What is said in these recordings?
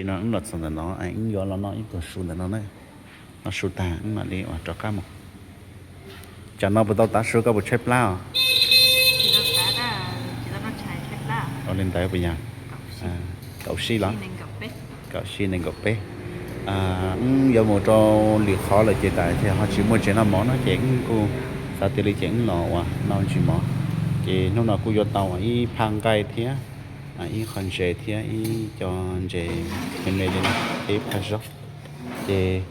No wb los txog ntawm no, wb yuav los noj ib pluag su ntawm no na. Noj su tag wb mam li uas rov qab mus. Tsam no puas tau tav su, koj puas tshaib plab os? Ua li ntawd puas yog? Kaum sij los? Kaum sij nees nkaum peb. Wb yuav mus rau lwm qhov lawm ces tas tias ho tsis muaj tsev noj mov no ces wb kuj xav tias li ces wb los uas noj ntsis mov. Ces hnub no kuj yuav tau ib phaj nqaij thiab ib qho ntses thiab ib co ntses me me li no thiab ib phaj zaub. Ces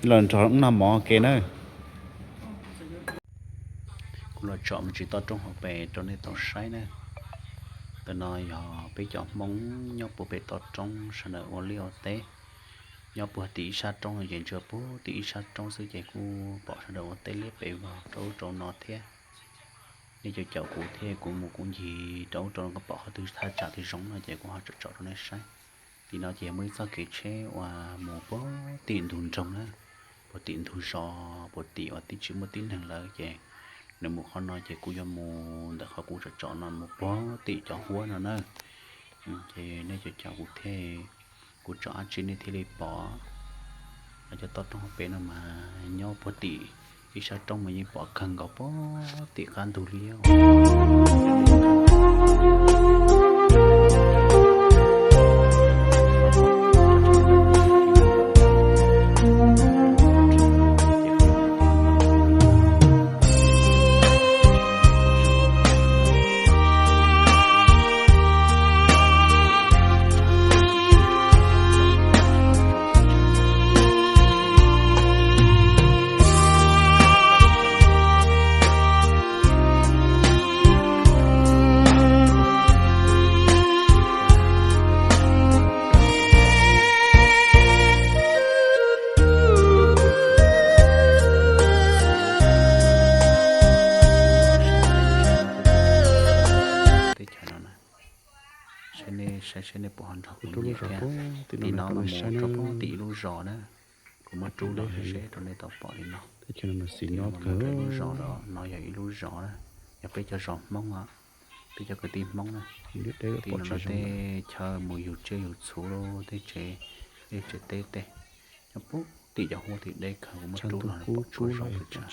los nrog wb noj mov ke na. Kuv los tsom me ntsis toj roob hauv pes rau nej tau saib na. Ntawm no yog peb cov Hmoob nyob puag pem toj roob sawv daws ua liaj ua teb. Nyob puag tim ib sab roob no ces ntsia puag tim ib sab roob xwb ces kuj pom sawv daws ua teb liab pes vog rau ub rau no thiab. Nej caum caum kuv thiab kuv mus kuv ncig rau ub rau no kom pom qhov twg thaj tsam twg zoo no ces kuv ho tsom tsom rau nej saib. Tim no ces yog muaj ib txoj kev tsheb uas mus puag tim ntug nroog na, puag tim ntug zos, puag tim uas tib tsis muaj tib neeg lawm ces nws mus qhov no ces kuv yuav mus ntawm qhov kuv tsom tsom no mus puag tim cov huab no na. Ces nej caum caum kuv thiab, kuv tsom dab tsi nej thiaj li pom. Cov toj roob hauv pes no mas nyob puag tim ib sab roob mas yeej pom kawg nkaus puag tim qab ntug li. Teb chaws no na, saib nej, saib seb nej puas ho nrog kuv nyiam thiab. Tim no mas mus rau puag tim ib lub zos na. Kuv muab rub los seb rau nej tau pom li no. Tim no mas mus rau ib lub zos, no yog ib lub zos na, yog peb cov zos Hmoob os, peb cov kwv tij Hmoob na. Tim no no tej chaw mus yug tsiaj yug txhu, tej tsev liaj tsev teb tej, nyob puag tim cov huab tim deb kawg. Kuv muab rub los pom tsuag zoo pes tsawg,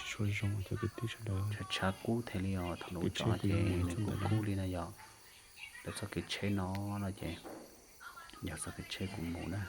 tshav kub thiaj li os. Thaum lub tso ces nws kuj kub li na yog. Lawv txoj kev tsheb no no ces yog txoj kev tsheb kuv mus na.